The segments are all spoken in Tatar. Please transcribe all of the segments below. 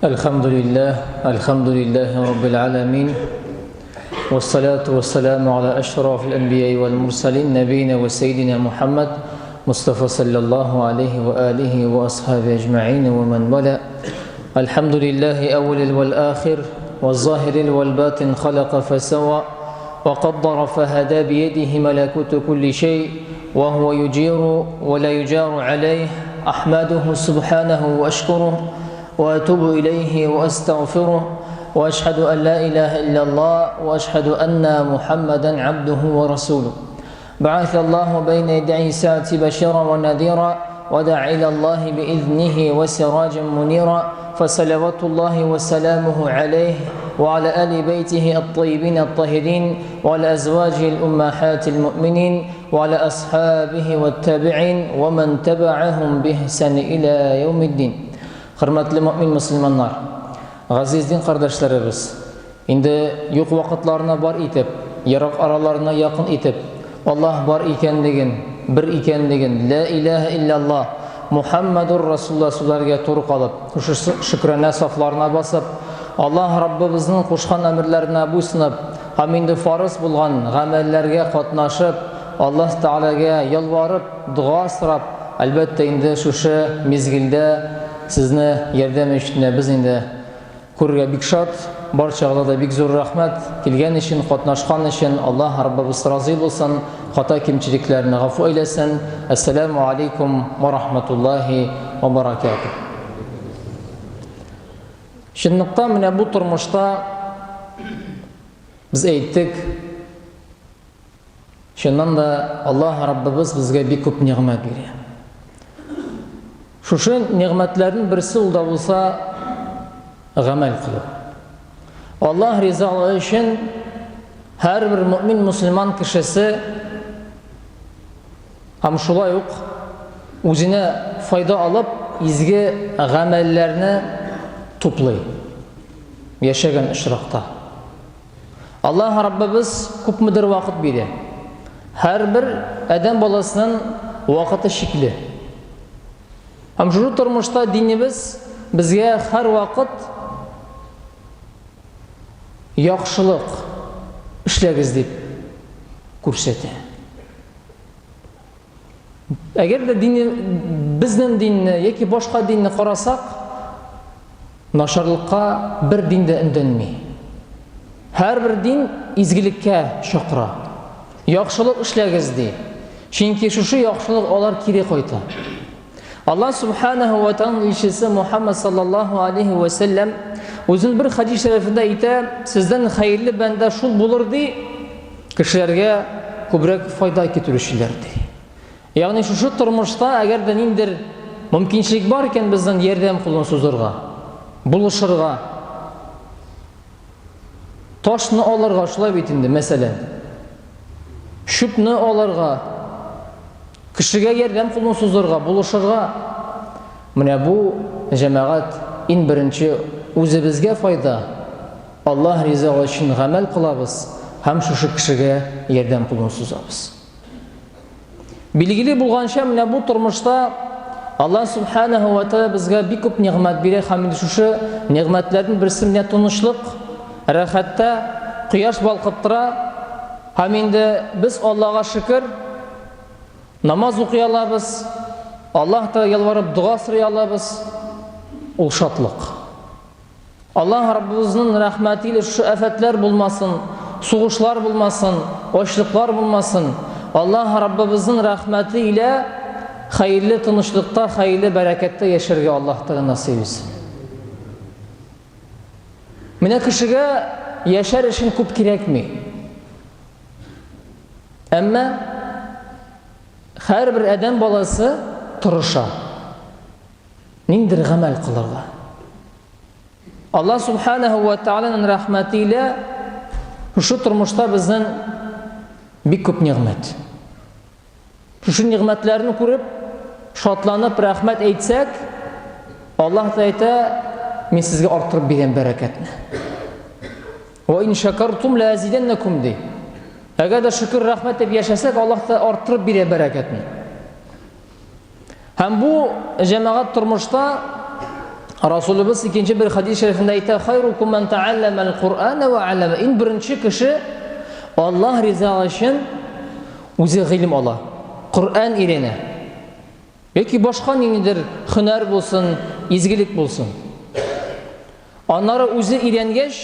الحمد لله الحمد لله رب العالمين والصلاة والسلام على أشرف الأنبياء والمرسلين نبينا وسيدنا محمد مصطفى صلى الله عليه وآله وأصحابه أجمعين ومن ولا الحمد لله أول والآخر والظاهر والباطن خلق فسوى وقدر فهدى بيده ملكوت كل شيء وهو يجير ولا يجار عليه أحمده سبحانه وأشكره وأتوب إليه وأستغفره وأشهد أن لا إله إلا الله وأشهد أن محمدا عبده ورسوله بعث الله بين يدي ساعة بشيرا ونذيرا ودعا إلى الله بإذنه وسراجا منيرا فصلوات الله وسلامه عليه وعلى آل بيته الطيبين الطاهرين وعلى أزواجه الأمهات المؤمنين وعلى أصحابه والتابعين ومن تبعهم بإحسان إلى يوم الدين Хөрмәтле мөмин мөселманнар, газиз дин кардәшләребез, инде юк вакытларына бар итеп, ерак араларына якын итеп, Аллаһ бар икәнлеген, бер икәнлеген, лә иләһә илляллаһ, Мухаммадур Расулуллаһ сүзләргә туры калып, шушы шөкранә сафларына басып, Аллаһ Раббыбызның кушкан әмерләренә буйсынып, һәм инде фарыз булган гамәлләргә катнашып, Аллаһ Тәгаләгә ялварып, дога сорап, әлбәттә инде шушы мизгелдә сезне ярдәм өчен без инде күрергә бик шат. Барчагызга да бик зур рәхмәт. Килгән өчен, катнашкан өчен Аллаһ Раббыбыз разый булсын, хата кимчелекләрне гафу әйләсен. Әссәламу алейкум ва рахматуллахи ва баракатух. Чынлыкта менә бу тормышта без әйттек, Чыннан да Аллаһ Раббыбыз безгә бик күп нигъмәт бирә. Шушы нигъмәтләрнең берсе ул да булса гамәл кылу. Аллаһ ризалыгы өчен һәрбер мөмин мусульман кешесе һәм шулай ук үзенә файда алып изге гамәлләрне туплый яшәгән очракта. Аллаһ Раббыбыз күпмедер вакыт бирә. Һәрбер адәм баласының вакыты чикле. Һәм шушы тормышта динебез безгә һәрвакыт яхшылык эшләгез дип күрсәтә. Әгәр дә дини безнең динне яки башка динне карасак, начарлыкка бер дин дә өндәнми. Һәрбер дин изгелеккә чакыра. Яхшылык эшләгез ди. Чөнки шушы яхшылык алар кире кайта. Аллаһ субханаһу ва таала илчесе Мухаммад саллаллаһу алейхи ва саллям үзен бер хадис шәрифендә әйтә, сездән хәерле бәндә шул булыр ди, кешеләргә күбрәк файда китерүчеләр ди. Ягъни шушы тормышта әгәр дә ниндер мөмкинчелек бар икән безнең ярдәм кулын сузырга, булышырга, ташны алырга, шулай бит инде, мәсәлән, чүпне алырга, Кешегә ярдәм кулын сузырга, булышырга. Менә бу җәмәгать иң беренче үзебезгә файда. Аллаһ ризалыгы өчен гамәл кылабыз һәм шушы кешегә ярдәм кулын сузабыз. Билгеле булганча, менә бу тормышта Аллаһ субханаһу ва тааля безгә бик күп нигъмәт бирә һәм инде шушы нигъмәтләрнең берсе менә тынычлык, рәхәттә кояш балкып тора һәм инде без Аллаһга шөкер, Намаз укый алабыз, Аллаһ Тәгаләгә ялварып дога сорый алабыз. Ул шатлык. Аллаһ Раббыбызның рәхмәте илә шушы афәтләр булмасын, сугышлар булмасын, ачлыклар булмасын. Аллаһ Раббыбызның рәхмәте илә хәерле тынычлыкта, хәерле бәрәкәттә яшәргә Аллаһ Тәгалә насыйп итсен. Менә кешегә яшәр өчен күп кирәкми. Әмма һәрбер адәм баласы тырыша. Ниндер гамәл кылырга. Аллаһ субханаһу ва тааляның рәхмәте илә шушы тормышта безнең бик күп нигъмәт. Шушы нигъмәтләрне күреп, шатланып, рәхмәт әйтсәк, Аллаһ та әйтә, мин сезгә арттырып бирәм бәрәкәтне. Ва ин шакартум ла азиданнакум ди. Әгәр дә шөкер рәхмәт дип яшәсәк, Аллаһ та арттырып бирә бәрәкәтне. Һәм бу җәмәгать тормышта Расулыбыз икенче бер хадис шәрифендә әйтә, "Хайрукум ман тааллама ал-Кур'ана ва аллама". Иң беренче кеше Аллаһ ризалыгы өчен үзе гыйлем ала, Коръән өйрәнә. Яки башка ниндидер һөнәр булсын, изгелек булсын. Аннары үзе өйрәнгәч,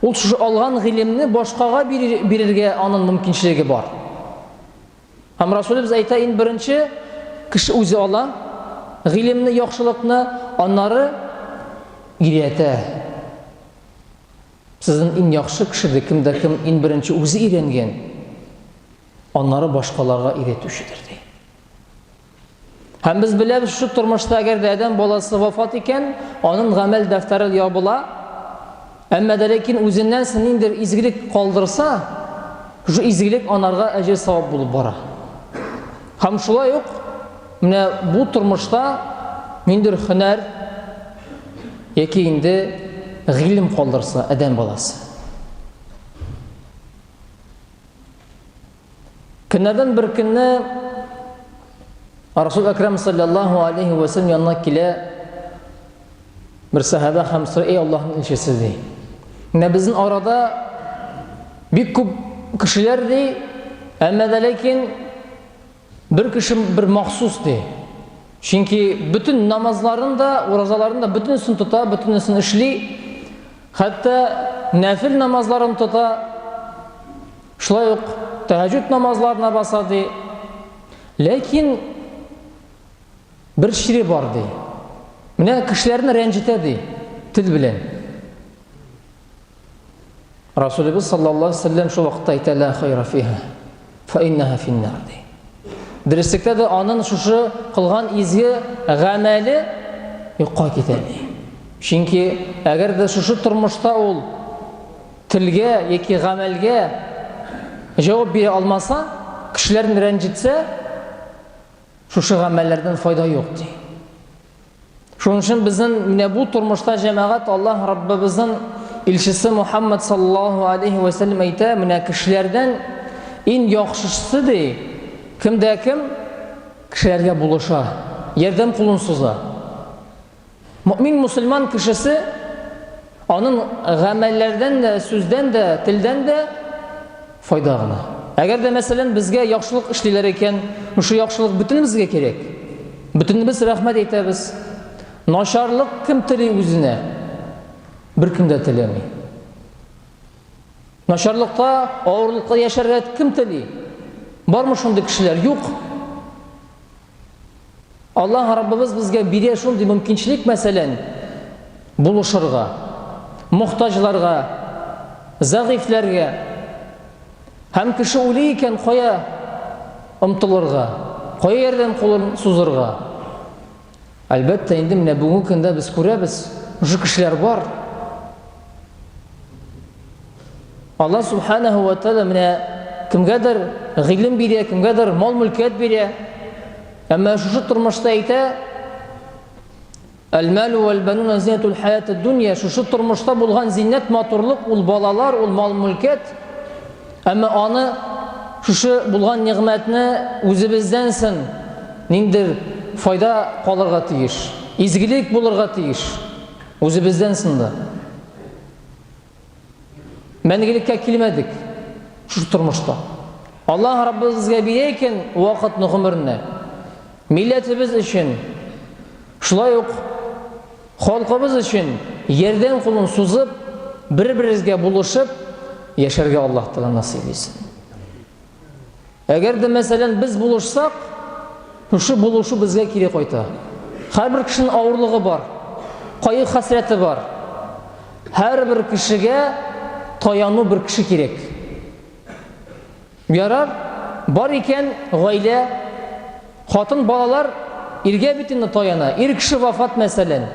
ул шушы алган гыйлемне башкага бирергә аның мөмкинчелеге бар. Һәм Расулыбыз әйтә, иң беренче кеше үзе ала гыйлемне, яхшылыкны, аннары өйрәтә. Сезнең иң яхшы кешедер, кем дә кем иң беренче үзе өйрәнгән, аннары башкаларга өйрәтүчедер, ди. Һәм без беләбез, шушы тормышта әгәр дә адәм баласы вафат икән, аның гамәл дәфтәре ябыла. Әмма дә ләкин үзеннән соң ниндидер изгелек калдырса, шушы изгелек анарга әҗер савап булып бара. Һәм шулай ук менә бу тормышта ниндидер һөнәр яки инде гыйлем калдырса адәм баласы. Көннәрдән бер көнне Расул Әкрәм саллаллаху алейхи ва саллям янына килә бер сахаба һәм сорый, эй Аллаһның илчесе ди. Менә безнең арада бик күп кешеләр ди, әмма дә ләкин бер кеше бер махсус ди. Чөнки бөтен намазларын да, уразаларын да бөтенесен тота, бөтенесен эшли. Хәтта нәфил намазларын тота. Шулай ук тәһәҗүд намазларына баса ди. Ләкин бер чире бар ди. Менә кешеләрне рәнҗетә ди, тел белән. Расулыбыз саллаллаһу алейһи вәсәлләм шул вакытта әйтә ла хайра фиһа фа иннаһа финнар ди. Дөреслектә дә аның шушы кылган изге гамәле юкка китә ди. Чөнки әгәр дә шушы тормышта ул телгә яки гамәлгә җавап бирә алмаса, кешеләрне рәнҗетсә, шушы гамәлләрдән файда юк ди. Шуның өчен безнең менә бу тормышта җәмәгать Аллаһ Раббыбызның илчесе Мухаммад саллаллаһу алейхи ва сәлләм әйтә, менә кешеләрдән иң яхшысы ди, кемдә кем кешеләргә булыша, ярдәм кулын суза. Мөмин мусульман кешесе аның гамәлләрдән дә, сүздән дә, телдән дә файда гына. Әгәр дә, мәсәлән, безгә яхшылык эшлиләр икән, шушы яхшылык бөтенебезгә кирәк. Бөтенебез рәхмәт әйтәбез. Начарлык кем тели үзенә? Беркем дә теләми. Начарлыкта, авырлыкта яшәргә кем тели? Бармы шундый кешеләр? Юк. Аллаһ Раббыбыз безгә бирә шундый мөмкинчелек, мәсәлән, булышырга, мохтаҗларга, зәгыйфьләргә. Һәм кеше үле икән, кая омтылырга, кая ярдәм кулын сузырга? Әлбәттә, инде менә бүгенге көндә без күрәбез, шушы кешеләр бар. Аллаһ субханаһу ва тааля менә кемгәдер гыйлем бирә, кемгәдер мал-мөлкәт бирә. Әмма шушы тормышта әйтә, Әл-малу вәл-бануна зинатул хаятид дунья, шушы тормышта булган зиннәт, матурлык, ул балалар, ул мал-мөлкәт. Әмма аны шушы булган нигъмәтне үзебездән соң ниндер файда калырга тиеш, изгелек булырга тиеш үзебездән соң да. Мәңгелеккә килмәдек шушы тормышта. Аллаһ Раббыбыз безгә бирә икән вакытны, гомерне. Милләтебез өчен, шулай ук халкыбыз өчен ярдәм кулын сузып, бер-беребезгә булышып яшәргә Аллаһ Тәгалә насыйп итсен. Әгәр дә, мәсәлән, без булышсак, шушы булышу безгә кире кайта. Һәрбер кешенең авырлыгы бар, кайгы-хәсрәте бар. Һәрбер кешегә таяну бер кеше кирәк. Ярар, бар икән гаилә, хатын, балалар иргә бит инде таяна. Ир кеше вафат, мәсәлән.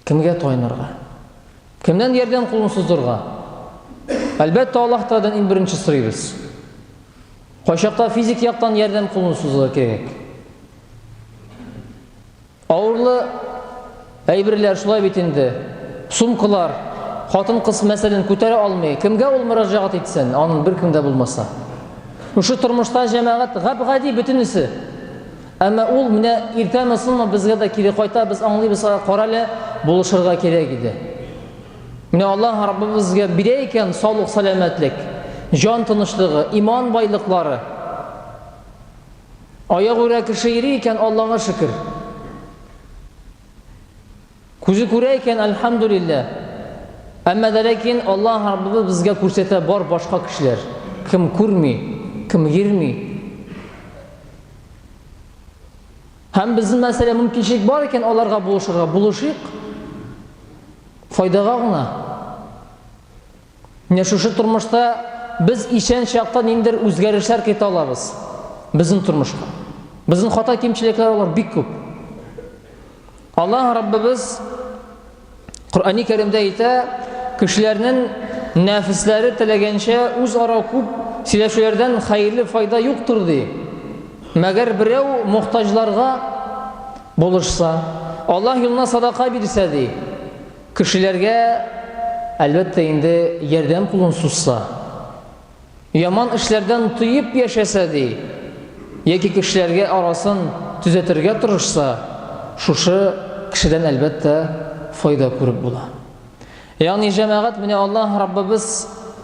Кемгә таянырга? Кемнән ярдәм кулын сузырга? Әлбәттә, Аллаһ Тәгаләдән иң беренче сорыйбыз. Кайчакта физик яктан ярдәм кулын сузырга кирәк. Авырлы әйберләр шулай бит инде. Сумкалар, хатын-кыз мәсәлән күтәрә алмый. Кемгә ул мөрәҗәгать итсен? Аның беркем дә булмаса. Шушы тормышта җәмәгать гап-гади бөтенесе. Әмма ул менә иртәме соңмы безгә дә кире кайта, без аңлыйбыз, карале, булышырга кирәк иде. Менә Аллаһ Раббыбыз безгә бирә икән саулык, сәламәтлек, җан тынычлыгы, иман байлыклары. Аягүрә кеше йөри икән, Аллага шөкер. Күзе күрә икән, әлхәмдүлилләһ. Әмма дә ләкин Аллаһ Раббыбыз безгә күрсәтә бар башка кешеләр. Кем күрми, кем йөрми. Һәм безнең мәсәлән мөмкинчелек бар икән аларга булышырга, булышыйк. Файдага гына. Менә шушы тормышта без исән чакта ниндидер үзгәрешләр кертә алабыз безнең тормышка. Безнең хата кимчелекләр алар бик күп. Аллаһ Раббыбыз Коръәни Кәримдә әйтә, кешеләрнең нәфесләре теләгәнчә үзара күп сөйләшүләрдән хәерле файда юктыр ди. Мәгәр берәү мохтаҗларга булышса, Аллаһ юлына садака бирсә ди, кешеләргә әлбәттә инде ярдәм кулын сузса, Яман эшләрдән тыеп яшәсә, ди, яки кешеләргә арасын төзәтергә тырышса, шушы кешедән, әлбәттә, файда күреп була. Ягъни, җәмәгать, менә Аллаһ Раббыбыз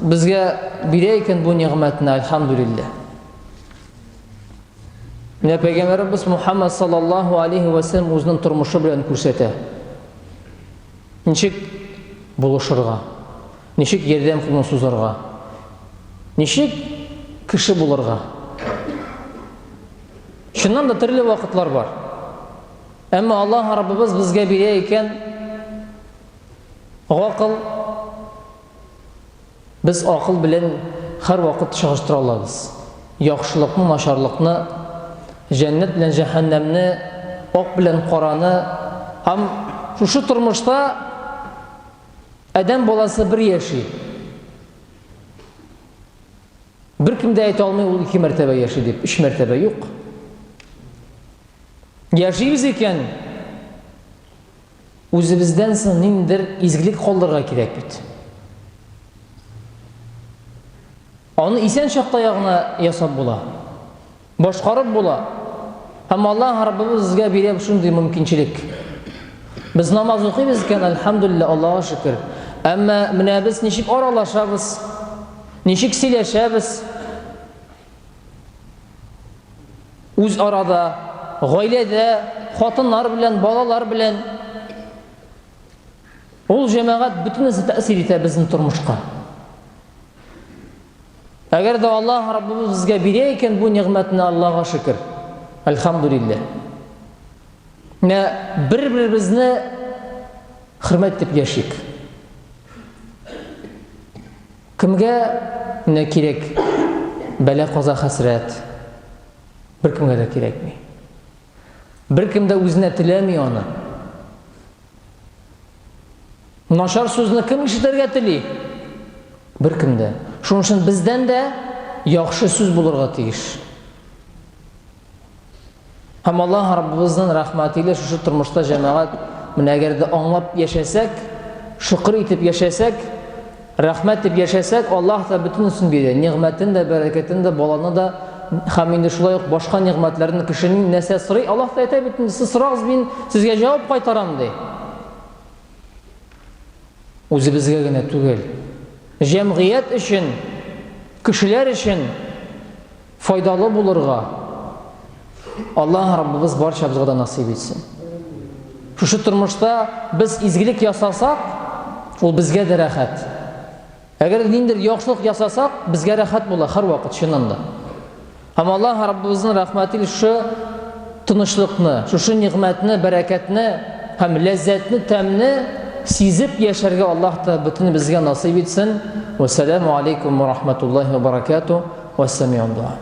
безгә бирә икән бу нигъмәтне, альхамдулилләһ. Менә пәйгамбәребез Мухаммад саллаллаһу алейхи ва саллям үзенең тормышы белән күрсәтә. Ничек булышырга? Ничек ярдәм кулын сузарга? Ничек кеше булырга? Чыннан да төрле вакытлар бар. Әмма Аллаһ Раббыбыз безгә бирә икән гакыл, без акыл белән һәрвакыт чагыштыра алабыз. Яхшылыкны, начарлыкны, җәннәт белән җәһәннәмне, ак белән караны һәм шушы тормышта Адәм баласы бер яши. Беркем дә әйтә алмый, ул ике мәртәбә яши дип, өч мәртәбә юк. Яшибез икән, үзебездән соң ниндидер изгелек калдырырга кирәк бит. Аны исән чакта ягына ясап була. Башкарып була. Һәм Аллаһ Раббыбыз безгә бирә шундый мөмкинчелек. Без намаз укыйбыз икән, әлхәмдүлилләһ, Аллаһка шөкер. Әмма менә без ничек аралашабыз, ничек сөйләшәбез, үз арада, гаиләдә, хатыннар белән, балалар белән. Ул җәмәгать бөтенесе тәэсир итә безнең тормышка. Әгәр дә Аллаһ Раббыбыз безгә бирә икән бу нигъмәтне, Аллаһга шөкер. Әлхәмдүлилләһ. Менә бер-беребезне хөрмәт итеп яшик. Кемгә менә кирәк бәла, каза, хәсрәт? Беркемгә дә кирәкми. Беркем дә үзенә теләми аны. Начар сүзне кем ишетергә тели? Беркем дә. Шуның өчен бездән дә яхшы сүз булырга тиеш. Һәм Аллаһ Раббыбызның рәхмәте илә шушы тормышта җәмәгать менә әгәр дә аңлап яшәсәк, шөкер итеп яшәсәк, рәхмәт дип яшәсәк, Аллаһ та бөтенесен бирә. Нигъмәтен дә, бәрәкәтен дә, баланы да һәм инде шулай ук башка нигъмәтләрне кешенең нәрсә сорый, Аллаһ та әйтә бит, сез сорагыз, мин сезгә җавап кайтарам ди. Үзебезгә генә түгел, җәмгыять өчен, кешеләр өчен файдалы булырга Аллаһ Раббыбыз барчабызга да насыйп итсен. Шушы тормышта без изгелек ясасак, ул безгә дә рәхәт. Әгәр ниндидер яхшылык ясасак, безгә рәхәт була һәрвакыт чыннан да. Һәм Аллаһ Раббыбызның рәхмәте илә шушы тынычлыкны, шушы нигъмәтне, бәрәкәтне һәм ләззәтне, тәмне сизеп яшәргә Аллаһ та бөтенебезгә насыйп итсен. Вәссәламу алейкум ва рахматуллаһи ва баракатуһ. Вәссәми'ун дуа.